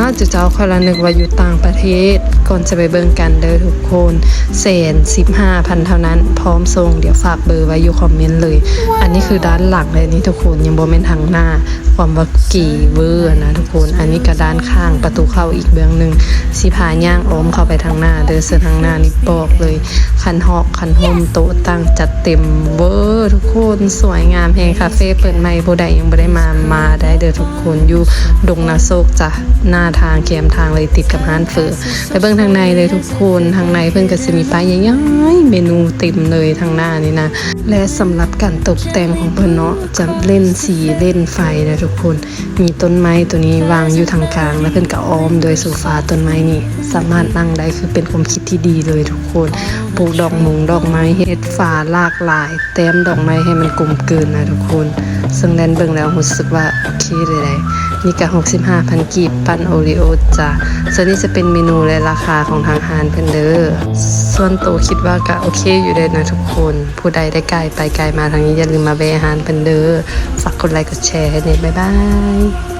ອ້າວ ເຈົ້າໆ ຂ້ອຍລະນຶກວ່າຢູ່ຕ່າງປະເທດ. ກ່ອນຈະໄປເບິ່ງກັນເດີທຸກຄົນ, ແສນສິບຫ້າພັນເທົ່ານັ້ນ ພ້ອມສົ່ງ. ດຽວຝາກເບີໄວ້ຢູ່ຄອມເມັນເລີຍ. ອັນນີ້ຄືດ້ານຫຼັງເລີຍນີ້ທຸກຄົນ, ຍັງບໍ່ແມ່ນທາງໜ້າ. ຄວາມວ່າເກເວີນະທຸກຄົນ. ອັນນີ້ກະດ້ານຂ້າງປະຕູເຂົ້າອີກເບື້ອງໜຶ່ງ. ຊິພາຍ່າງອ້ອມເຂົ້າໄປທາງໜ້າເດີ. ເຊິ່ງທາງໜ້ານີ້ບອກເລີຍ ຄັນຮອກຄັນຮົ່ມ ໂຕະຕັ່ງຈັດເຕັມເວີທຸກຄົນ, ສວຍງາມແຮງ. ຄາເຟເປີດໃໝ່, ຜູ້ໃດຍັງບໍ່ໄດ້ມາ ມາໄດ້ເດີທຸກຄົນ. ຢູ່ດົງນາໂຊກຈ້ະ, ໜ້າທາງ ແຄມທາງເລີຍ, ຕິດກັບຮ້ານເຝີ. ໄປເບິ່ງທາງໃນເລີຍທຸກຄົນ. ທາງໃນເພິ່ນກະຊິມີປ້າຍໃຫຍ່ໆ ເມນູເຕັມເລີຍທາງໜ້ານີ້ນະ. ແລະ ສຳລັບການຕົບແຕ່ງຂອງເພິ່ນເນາະ, ຈະເຫຼັ້ນສີເຫຼັ້ນໄຟນະທຸກຄົນ. ມີຕົ້ນໄມ້ໂຕນີ້ວາງຢູ່ທາງກາງ ແລະ ເພິ່ນກະອ້ອມດ້ວຍໂຊຟາ. ຕົ້ນໄມ້ນີ້ສາມາດນັ່ງໄດ້, ຄືເປັນຄວາມຄິດທີ່ດີເລີຍທຸກຄົນ. ປູກດອກມົງດອກໄມ້, ເຮັດຝາຫຼາກຫຼາຍ, ແຕ້ມດອກໄມ້ໃຫ້ມັນກົມເກີນນະທຸກຄົນ. ເຊິ່ງແລ່ນເບິ່ງແລ້ວຮູ້ສຶກວ່າໂອເຄເລີຍ. ນີ້ກະຫົກສິບຫ້າພັນກີບ, ປັ່ນໂອຣີໂອຈ້ະ. ສ່ວນນີ້ຈະເປັນເມນູ ແລະ ລາຄາຂອງທາງຮ້ານເພິ່ນເດີ. ສ່ວນໂຕຄິດວ່າກະໂອເຄຢູ່ເດ້ນະທຸກຄົນ. ຜູ້ໃດໄດ້ກາຍໄປກາຍມາທາງນີ້ ຢ່າລືມມາແວ່ຮ້ານເພິ່ນເດີ. ຝາກກົດໄລກົດແຊໃຫ້ແດ່. ບາຍບາຍ.